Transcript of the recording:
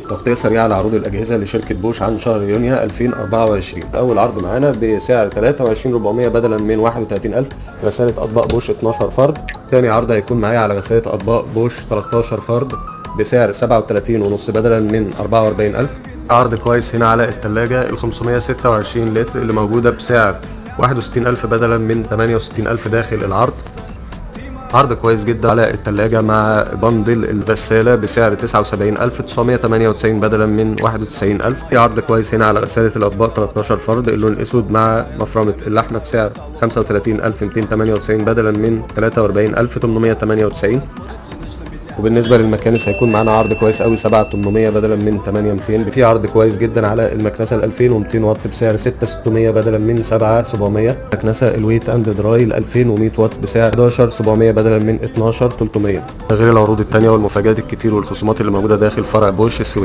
تغطية سريعة على عروض الأجهزة لشركة بوش عن شهر يونيو 2024. أول عرض معانا بسعر 23400 بدلا من 31000، غسالة أطباق بوش 12 فرد. تاني عرض هيكون معايا على غسالة أطباق بوش 13 فرد بسعر 37 ونص بدلا من 44000. عرض كويس هنا على التلاجة ال 526 لتر اللي موجودة بسعر 61000 بدلا من 68000 داخل العرض. عرض كويس جدا على التلاجة مع bundle الغسالة بسعر 79998 بدلا من 91000. في عرض كويس هنا على غسالة الأطباق 13 فرد اللون الأسود مع مفرمة اللحمة بسعر 35298 بدلا من 43898. وبالنسبة للمكانس هيكون معانا عرض كويس قوي، 7800 بدلا من 8200. في عرض كويس جدا على المكنسة ال 2200 واط بسعر 6600 بدلا من 7700. مكنسة ال wet and dry ال 2100 واط بسعر 11700 بدلا من 12300. غير العروض التانية والمفاجآت الكتير والخصومات اللي موجودة داخل فرع بوش السويس.